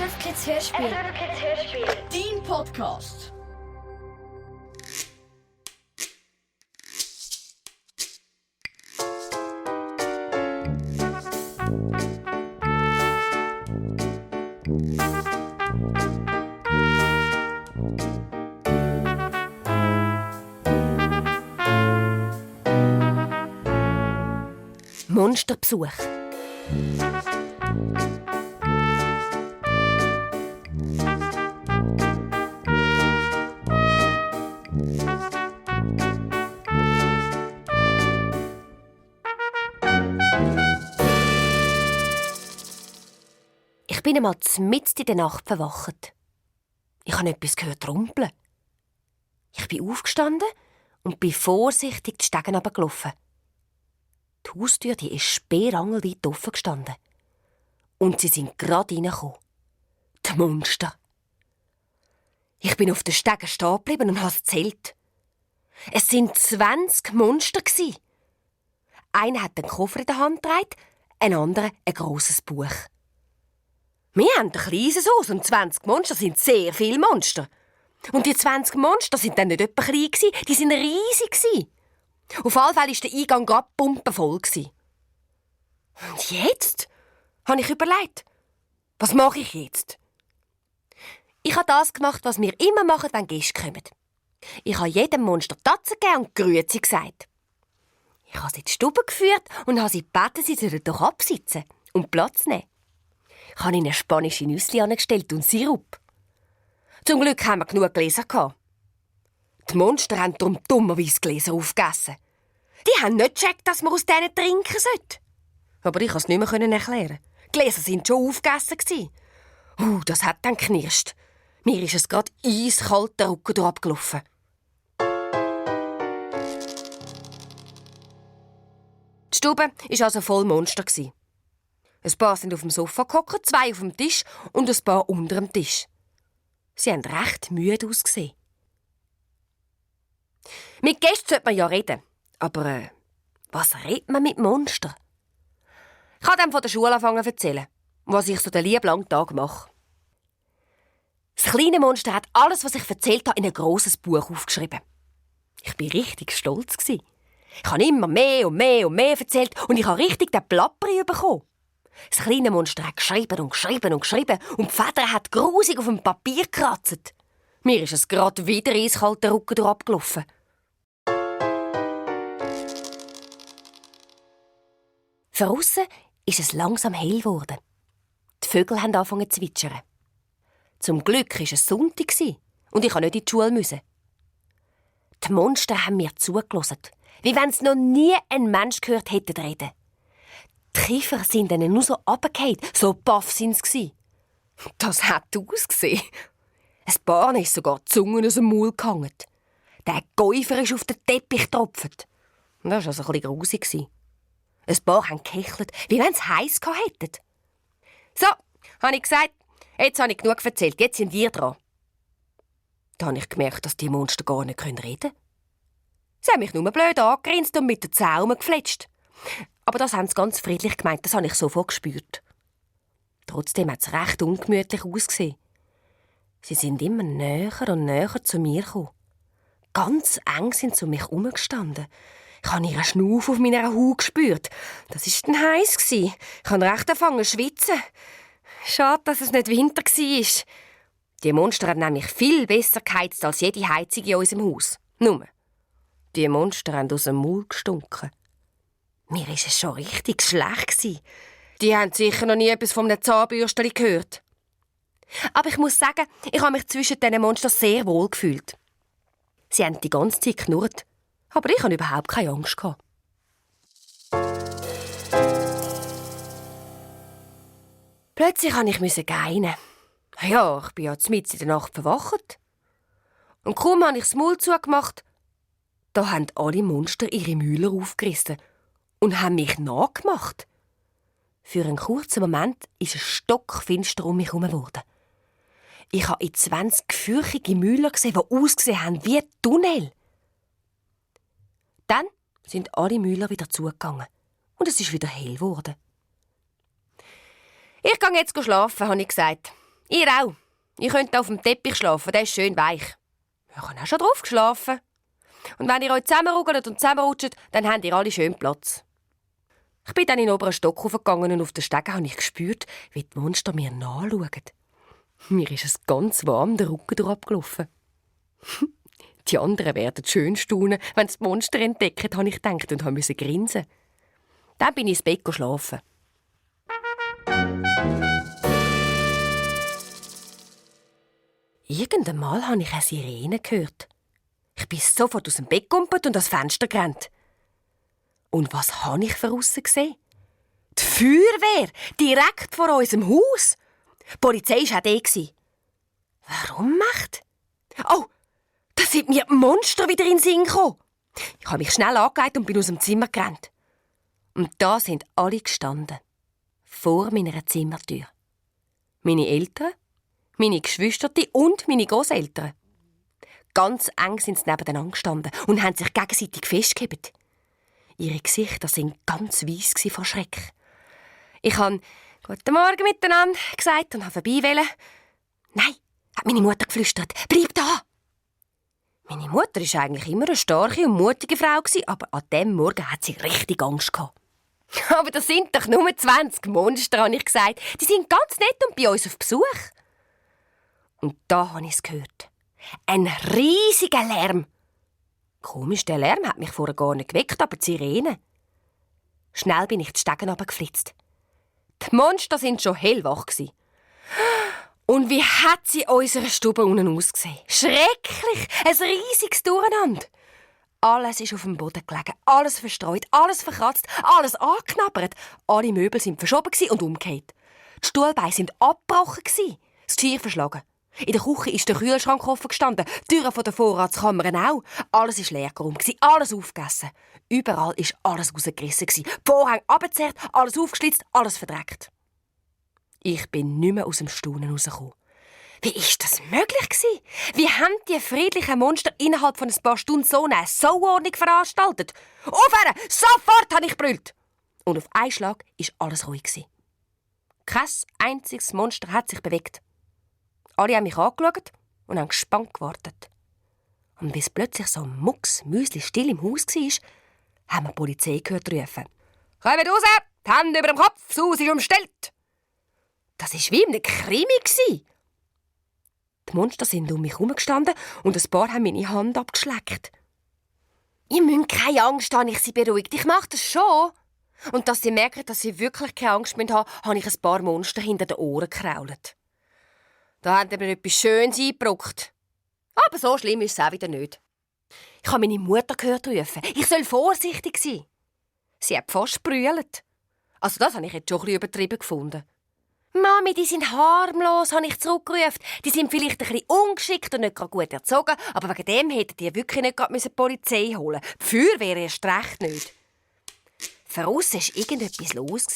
SRF Kids Hörspiel. SRF Kids Hörspiel. Dein Podcast. Monsterbesuch. Ich bin einmal mitten in der Nacht verwacht. Ich habe etwas gehört rumpeln. Ich bin aufgestanden und bin vorsichtig die Stege runtergelaufen. Die Haustür die ist sperrangelweit offen gestanden. Und sie sind gerade reingekommen. Die Monster. Ich bin auf den Stegen stehen geblieben und habe gezählt. Es sind 20 Monster. Einer hat einen Koffer in der Hand getragen, ein anderer ein grosses Buch. Wir haben ein kleines Haus und 20 Monster sind sehr viele Monster. Und die 20 Monster sind dann nicht etwa klein, die sind riesig. Auf jeden Fall war der Eingang gerade pumpenvoll. Und jetzt? Habe ich überlegt. Was mache ich jetzt? Ich habe das gemacht, was wir immer machen, wenn Gäste kommen. Ich habe jedem Monster Tatzen gegeben und Grüezi gesagt. Ich habe sie in die Stube geführt und habe sie gebeten, sie sollen doch absitzen und Platz nehmen. Ich habe ihnen spanische Nüsse angestellt und Sirup. Zum Glück haben wir genug Gläser gehabt. Die Monster haben darum dummerweise Gläser aufgegessen. Die haben nicht gecheckt, dass man aus denen trinken sollte. Aber ich konnte es nicht mehr erklären. Die Gläser waren schon aufgegessen. Das hat dann geknirscht. Mir ist es gerade eiskalt den Rücken durchgelaufen. Die Stube war also voll Monster. Ein paar sind auf dem Sofa gehockt, 2 auf dem Tisch und ein paar unter dem Tisch. Sie haben recht müde ausgesehen. Mit Gästen sollte man ja reden. Aber was redet man mit Monstern? Ich kann dem von der Schule anfangen zu erzählen, was ich so den lieben langen Tag mache. Das kleine Monster hat alles, was ich erzählt habe, in ein grosses Buch aufgeschrieben. Ich war richtig stolz. Ich habe immer mehr und mehr und mehr erzählt und ich habe richtig den Plapperi bekommen. Das kleine Monster hat geschrieben und geschrieben und geschrieben und die Feder hat grusig auf dem Papier gekratzt. Mir ist es gerade wieder eiskalt den Rücken durchgelaufen. Draussen ist es langsam hell geworden. Die Vögel haben angefangen zu zwitschern. Zum Glück war es Sonntag und ich musste nicht in die Schule. Die Monster haben mir zugelassen, wie wenn es noch nie ein Mensch gehört hätte reden. Die Kiefer sind ihnen nur so runtergefallen, so baff sind sie. Das hat ausgesehen. Ein paar ist sogar die Zunge aus dem Maul gehangen. Der Käufer ist auf den Teppich getropft. Das war also ein bisschen grusig. Ein paar haben gekichelt, wie wenn sie heiß hätten. So, habe ich gesagt, jetzt habe ich genug erzählt, jetzt sind ihr dran. Da habe ich gemerkt, dass die Monster gar nicht reden können. Sie haben mich nur blöd angegrinst und mit den Zähnen gefletscht. Aber das haben sie ganz friedlich gemeint, das habe ich sofort gespürt. Trotzdem hat es recht ungemütlich ausgesehen. Sie sind immer näher und näher zu mir gekommen. Ganz eng sind sie um mich herumgestanden. Ich habe ihren Schnuff auf meiner Haut gespürt. Das war dann heiß. Ich habe recht angefangen zu schwitzen. Schade, dass es nicht Winter war. Die Monster haben nämlich viel besser geheizt als jede Heizung in unserem Haus. Nur, die Monster haben aus dem Maul gestunken. Mir war es schon richtig schlecht. Die haben sicher noch nie etwas von einem Zahnbürstchen gehört. Aber ich muss sagen, ich habe mich zwischen diesen Monstern sehr wohl gefühlt. Sie haben die ganze Zeit geknurrt, aber ich hatte überhaupt keine Angst. Plötzlich musste ich gehen. Ja, ich bin ja mitten in der Nacht verwacht. Und kaum habe ich das Maul zugemacht, da haben alle Monster ihre Mühler aufgerissen und haben mich nachgemacht. Für einen kurzen Moment ist es stockfinster um mich herum geworden. Ich habe in 20 fürchtige Mühler gesehen, die ausgesehen haben wie Tunnel. Dann sind alle Mühler wieder zugegangen und es ist wieder hell geworden. Ich gehe jetzt schlafen, habe ich gesagt. Ihr auch. Ihr könnt auf dem Teppich schlafen, der ist schön weich. Ich habe auch schon drauf geschlafen. Und wenn ihr euch zusammenruggelt und zusammenrutscht, dann habt ihr alle schön Platz. Ich bin dann in den oberen Stock hochgegangen und auf der Stege habe ich gespürt, wie die Monster mir nachschauen. Mir ist es ganz warm den Rücken durchabgelaufen. Die anderen werden schön staunen, wenn sie die Monster entdecken, habe ich gedacht und musste grinsen. Dann bin ich ins Bett schlafen. Irgendwann Mal habe ich eine Sirene gehört. Ich bin sofort aus dem Bett gegumpelt und ans Fenster gerannt. Und was habe ich draussen gesehen? Die Feuerwehr, direkt vor unserem Haus. Die Polizei war auch da. Warum macht? Oh, da sind mir die Monster wieder in den Sinn gekommen. Ich habe mich schnell angelegt und bin aus dem Zimmer gerannt. Und da sind alle gestanden. Vor meiner Zimmertür. Meine Eltern, meine Geschwister und meine Großeltern. Ganz eng sind sie nebeneinander gestanden und haben sich gegenseitig festgehalten. Ihre Gesichter waren ganz weiss vor Schreck. Ich habe «Guten Morgen miteinander» gesagt und habe vorbei wollen. «Nein», hat meine Mutter geflüstert, «bleib da!» Meine Mutter war eigentlich immer eine starke und mutige Frau, aber an diesem Morgen hat sie richtig Angst gehabt. «Aber das sind doch nur 20 Monster», habe ich gesagt. «Die sind ganz nett und bei uns auf Besuch.» Und da habe ich es gehört. Ein riesiger Lärm. Komisch, der Lärm hat mich vorher gar nicht geweckt, aber die Sirene. Schnell bin ich die Stegen runtergeflitzt. Die Monster sind schon hellwach gsi. Und wie hat sie in unserer Stube unten ausgesehen? Schrecklich! Ein riesiges Durcheinander. Alles ist auf dem Boden gelegen, alles verstreut, alles verkratzt, alles angeknabbert. Alle Möbel sind verschoben und umgekehrt. Die Stuhlbeine sind abgebrochen, das Geschirr verschlagen. In der Küche ist der Kühlschrank offen gestanden, die Türen der Vorratskammern auch. Alles war leer rum, alles aufgegessen. Überall war alles rausgerissen. Die Vorhänge abgezerrt, alles aufgeschlitzt, alles verdreckt. Ich bin nicht mehr aus dem Staunen rausgekommen. Wie ist das möglich gewesen? Wie haben die friedlichen Monster innerhalb von ein paar Stunden so eine Sauordnung veranstaltet? Aufhören! Sofort, habe ich gebrüllt. Und auf einen Schlag war alles ruhig gewesen. Kein einziges Monster hat sich bewegt. Alle haben mich angeschaut und haben gespannt gewartet. Und bis plötzlich so mucksmüsli still im Haus war, haben wir die Polizei gehört rufen. «Kommt raus! Die Hände über dem Kopf! Das Haus ist umstellt!» Das war wie in einem Krimi. Die Monster sind um mich herumgestanden und ein paar haben meine Hand abgeschleckt. «Ihr müsst keine Angst haben, ich sie beruhigt. Ich mache das schon.» Und dass sie merken, dass sie wirklich keine Angst haben müssen, habe ich ein paar Monster hinter den Ohren gekrault. Da haben mir etwas Schönes eingebrockt. Aber so schlimm ist es auch wieder nicht. Ich habe meine Mutter gehört rufen, ich soll vorsichtig sein. Sie hat fast gebrüllt. Also das habe ich jetzt schon ein bisschen übertrieben gefunden. «Mami, die sind harmlos», habe ich zurückgerufen. «Die sind vielleicht ein bisschen ungeschickt und nicht gerade gut erzogen, aber wegen dem hätten die wirklich nicht gerade die Polizei holen müssen. Die Feuerwehr erst recht nicht.» Draussen war irgendetwas los.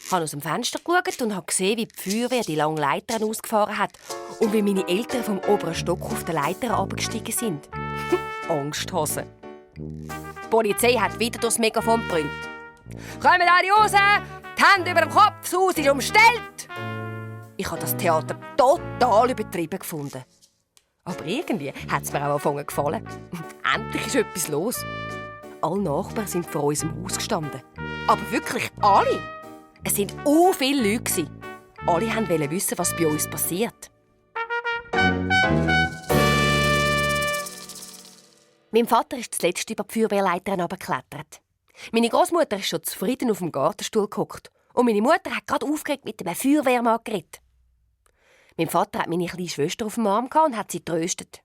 Ich habe aus dem Fenster geschaut und habe gesehen, wie die Feuerwehr die langen Leitern ausgefahren hat und wie meine Eltern vom oberen Stock auf den Leitern abgestiegen sind. Angsthasen. Die Polizei hat wieder durchs Megafon gebrüllt. «Kommt alle raus! Die Hände über dem Kopf! Das Haus ist umstellt!» Ich habe das Theater total übertrieben gefunden. Aber irgendwie hat es mir auch angefangen gefallen. Endlich ist etwas los. Alle Nachbarn sind vor unserem Haus gestanden. Aber wirklich alle. Es waren viele Leute. Alle wollten wissen, was bei uns passiert. Mein Vater ist zuletzt über die Feuerwehrleiter heruntergeklettert. Meine Großmutter ist schon zufrieden auf dem Gartenstuhl gehockt. Und meine Mutter hat gerade aufgeregt mit einem Feuerwehrmann geredet. Mein Vater hat meine kleine Schwester auf dem Arm und hat sie getröstet.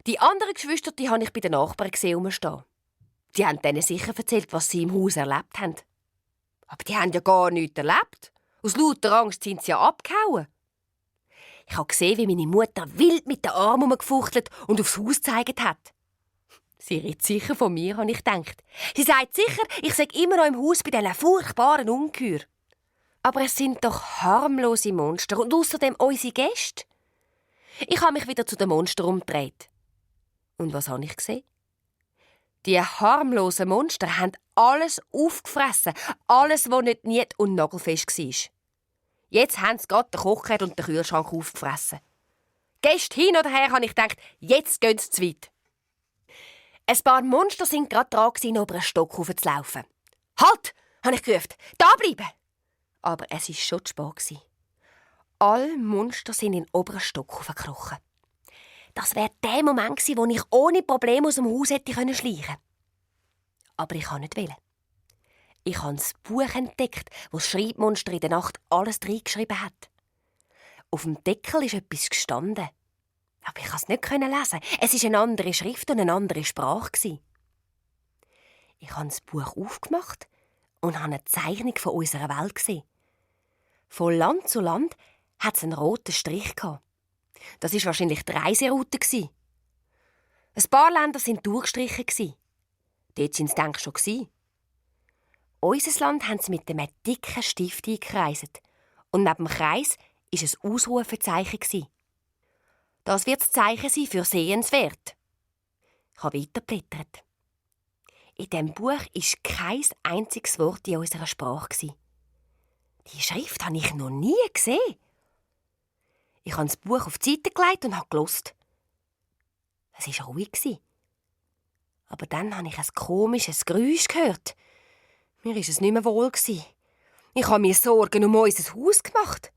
Die anderen Geschwister die habe ich bei den Nachbarn gesehen rumstehen. Die haben denen sicher erzählt, was sie im Haus erlebt haben. Aber die haben ja gar nichts erlebt. Aus lauter Angst sind sie ja abgehauen. Ich habe gesehen, wie meine Mutter wild mit den Armen herumgefuchtelt und aufs Haus gezeigt hat. Sie redet sicher von mir, habe ich gedacht. Sie sagt sicher, ich sei immer noch im Haus bei diesen furchtbaren Ungeheuer. Aber es sind doch harmlose Monster und außerdem unsere Gäste. Ich habe mich wieder zu den Monstern umgedreht. Und was habe ich gesehen? Die harmlosen Monster haben alles aufgefressen. Alles, was nicht niet- und nagelfest war. Jetzt haben sie gerade den Kochherd und den Kühlschrank aufgefressen. Gestern hin oder her habe ich gedacht, jetzt gehen sie zu weit. Ein paar Monster waren gerade dran, über einen Stock hochzulaufen. «Halt!» habe ich gerufen. «Da bleiben!» Aber es war schon zu spät. Alle Monster sind in den oberen Stock hochgekrochen. Das wäre der Moment gewesen, wo ich ohne Probleme aus dem Haus hätte schleichen können. Aber ich wollte nicht. Ich habe das Buch entdeckt, wo das Schreibmonster in der Nacht alles reingeschrieben hat. Auf dem Deckel ist etwas gestanden. Aber ich konnte es nicht lesen. Es war eine andere Schrift und eine andere Sprache. Ich habe das Buch aufgemacht und habe eine Zeichnung von unserer Welt gesehen. Von Land zu Land hat es einen roten Strich gehabt. Das war wahrscheinlich die Reiseroute. Ein paar Länder waren durchgestrichen. Dort waren sie, denke ich, schon. Unser Land haben sie mit einem dicken Stift eingekreiset. Und neben dem Kreis war ein Ausrufezeichen. Das wird das Zeichen sein für sehenswert. Ich habe weitergeblättert. In diesem Buch war kein einziges Wort in unserer Sprache. Die Schrift habe ich noch nie gesehen. Ich habe das Buch auf die Seite gelegt und habe gehört. Es war ruhig. Aber dann habe ich ein komisches Geräusch gehört. Mir war es nicht mehr wohl. Ich habe mir Sorgen um unser Haus gemacht.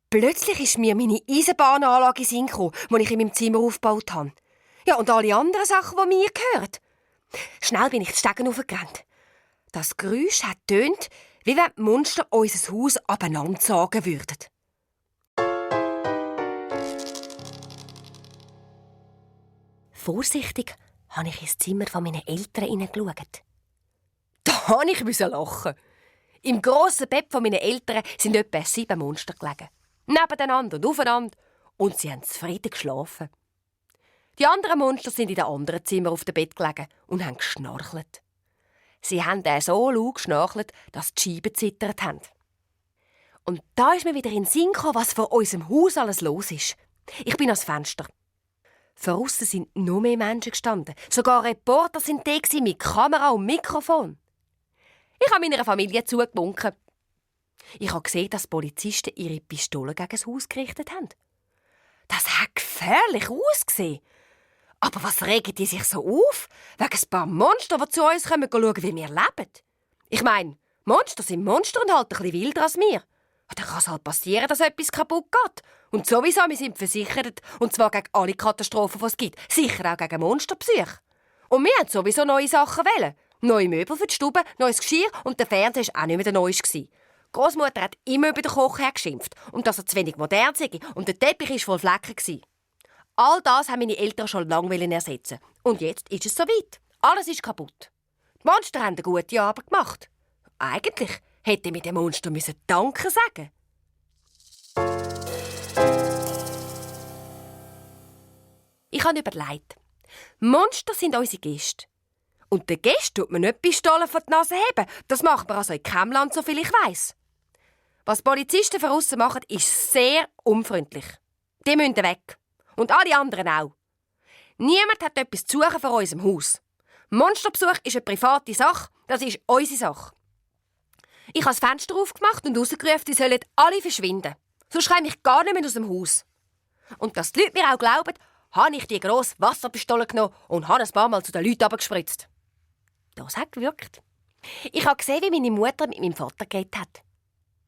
Plötzlich ist mir meine Eisenbahnanlage in den Sinn gekommen, die ich in meinem Zimmer aufgebaut habe. Ja, und alle anderen Sachen, die mir gehören. Schnell bin ich die Stegen hochgerannt. Das Geräusch hat tönt, wie wenn die Monster unser Haus abeinandersagen würden. Vorsichtig habe ich ins Zimmer meiner Eltern hineingeschaut. Da musste ich lachen. Im grossen Bett meiner Eltern sind etwa 7 Monster gelegen. Nebeneinander und aufeinander. Und sie haben zufrieden geschlafen. Die anderen Monster sind in den anderen Zimmern auf dem Bett gelegen und haben geschnarchelt. Sie haben so laut geschnarchelt, dass die Scheiben zittert haben. Und da ist mir wieder in den Sinn gekommen, was vor unserem Haus alles los ist. Ich bin ans Fenster. Draussen sind noch mehr Menschen gestanden. Sogar Reporter sind da mit Kamera und Mikrofon. Ich habe meiner Familie zugewunken. Ich habe gesehen, dass die Polizisten ihre Pistolen gegen das Haus gerichtet haben. Das hat gefährlich ausgesehen. Aber was regen die sich so auf? Wegen ein paar Monster, die zu uns kommen, schauen, wie wir leben. Ich meine, Monster sind Monster und halt ein bisschen wilder als wir. Dann kann es halt passieren, dass etwas kaputt geht. Und sowieso, wir sind versichert. Und zwar gegen alle Katastrophen, die es gibt. Sicher auch gegen Monsterpsych. Und wir haben sowieso neue Sachen wählen. Neue Möbel für die Stube, neues Geschirr und der Fernseher war auch nicht mehr der neueste. Großmutter hat immer über den Kochherd geschimpft und dass er zu wenig modern sei und der Teppich war voll Flecken. All das haben meine Eltern schon lange ersetzen. Und jetzt ist es soweit. Alles ist kaputt. Die Monster haben eine gute Arbeit gemacht. Eigentlich hätte mir den Monster Danke sagen. Ich habe überlegt. Monster sind unsere Gäste. Und den Gästen tut man nicht Pistolen vor die Nase heben. Das macht man also in keinem Land, so viel ich weiss. Was die Polizisten von aussen machen, ist sehr unfreundlich. Die müssen weg. Und alle anderen auch. Niemand hat etwas zu suchen vor unserem Haus. Monsterbesuch ist eine private Sache, das ist unsere Sache. Ich habe das Fenster aufgemacht und rausgerufen, die sollen alle verschwinden. Sonst komme ich gar nicht mehr aus dem Haus. Und dass die Leute mir auch glauben, habe ich die grosse Wasserpistole genommen und habe ein paar Mal zu den Leuten runtergespritzt. Das hat gewirkt. Ich habe gesehen, wie meine Mutter mit meinem Vater geredet hat.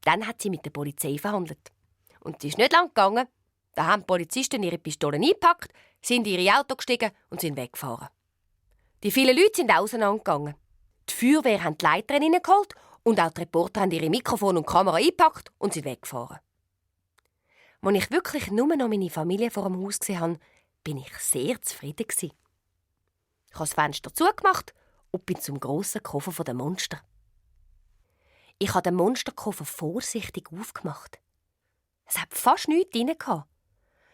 Dann hat sie mit der Polizei verhandelt. Und es ist nicht lang gegangen. Da haben die Polizisten ihre Pistolen eingepackt, sind in ihre Auto gestiegen und sind weggefahren. Die vielen Leute sind auseinandergegangen. Die Feuerwehr haben die Leiter reingeholt und auch die Reporter haben ihre Mikrofon und Kamera eingepackt und sind weggefahren. Als ich wirklich nur noch meine Familie vor dem Haus gesehen habe, bin ich sehr zufrieden. Ich habe das Fenster zugemacht und bin zum grossen Koffer der Monster. Ich habe den Monsterkoffer vorsichtig aufgemacht. Es hat fast nichts drin.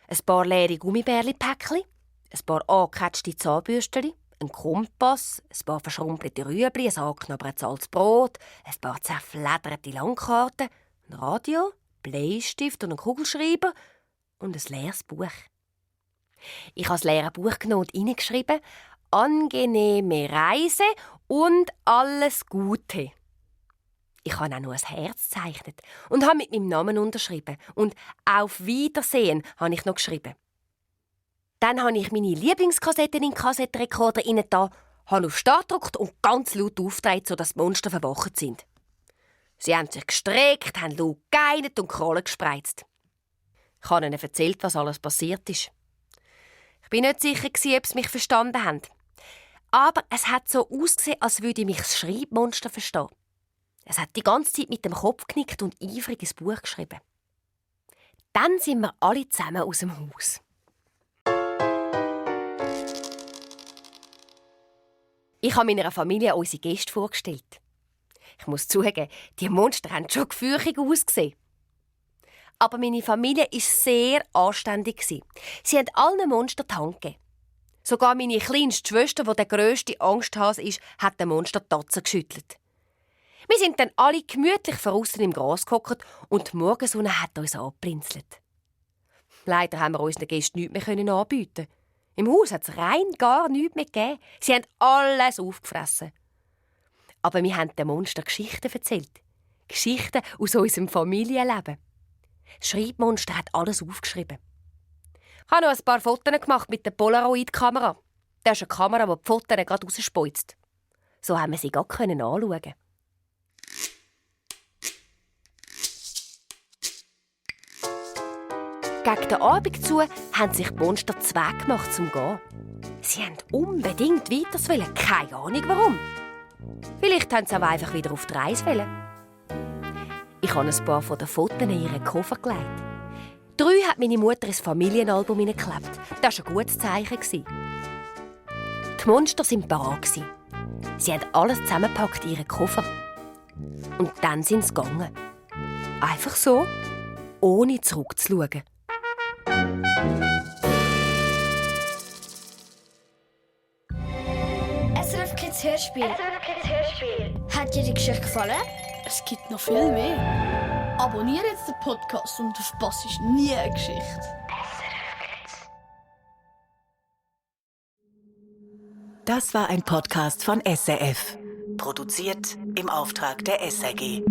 Ein paar leere Gummibärli-Päckchen, ein paar angekratschte Zahnbürstchen, ein Kompass, ein paar verschrumpelte Rüebli, ein angeknabbertes altes Brot, ein paar zerflederte Landkarten, ein Radio, Bleistift und ein Kugelschreiber und ein leeres Buch. Ich habe das leere Buch genommen und hineingeschrieben: «Angenehme Reise und alles Gute.» Ich habe auch noch ein Herz gezeichnet und habe mit meinem Namen unterschrieben. Und «Auf Wiedersehen» habe ich noch geschrieben. Dann habe ich meine Lieblingskassetten in den Kassettenrekorder hineingetan, habe auf Start gedrückt und ganz laut aufgedreht, sodass die Monster verwacht sind. Sie haben sich gestreckt, haben laut geeinert und Krallen gespreizt. Ich habe ihnen erzählt, was alles passiert ist. Ich bin nicht sicher, ob sie mich verstanden haben. Aber es hat so ausgesehen, als würde mich das Schreibmonster verstehen. Es hat die ganze Zeit mit dem Kopf genickt und eifrig ins Buch geschrieben. Dann sind wir alle zusammen aus dem Haus. Ich habe meiner Familie unsere Gäste vorgestellt. Ich muss zugeben, die Monster haben schon gefürchtig ausgesehen. Aber meine Familie war sehr anständig. Sie haben allen Monstern die Hand gegeben. Sogar meine kleinste Schwester, die der grösste Angsthase ist, hat den Monster die Tatze geschüttelt. Wir sind dann alle gemütlich draussen im Gras gehockt und die Morgensonne hat uns angeblinzelt. Leider haben wir unseren Gästen nichts mehr anbieten. Im Haus hat es rein gar nichts mehr gegeben. Sie haben alles aufgefressen. Aber wir haben den Monster Geschichten erzählt. Geschichten aus unserem Familienleben. Das Schreibmonster hat alles aufgeschrieben. Ich habe noch ein paar Fotos gemacht mit der Polaroid-Kamera. Das ist eine Kamera, die die Fotos gerade rausspeuzt. So haben wir sie gerade anschauen. Gegen den Abend zu haben sich die Monster zwei gemacht, zum Gehen. Sie wollten unbedingt weiter. Keine Ahnung warum. Vielleicht wollten sie aber einfach wieder auf die Reise wollen. Ich habe ein paar von den Fotos in ihren Koffer gelegt. 3 hat meine Mutter ins Familienalbum hineingeklebt. Das war ein gutes Zeichen. Die Monster waren parat. Sie haben alles zusammengepackt in ihren Koffer. Und dann sind sie gegangen. Einfach so, ohne zurückzuschauen. SRF Kids Hörspiel. Hat dir die Geschichte gefallen? Es gibt noch viel mehr. Abonniere jetzt den Podcast und du verpasst nie eine Geschichte. Das war ein Podcast von SRF. Produziert im Auftrag der SRG.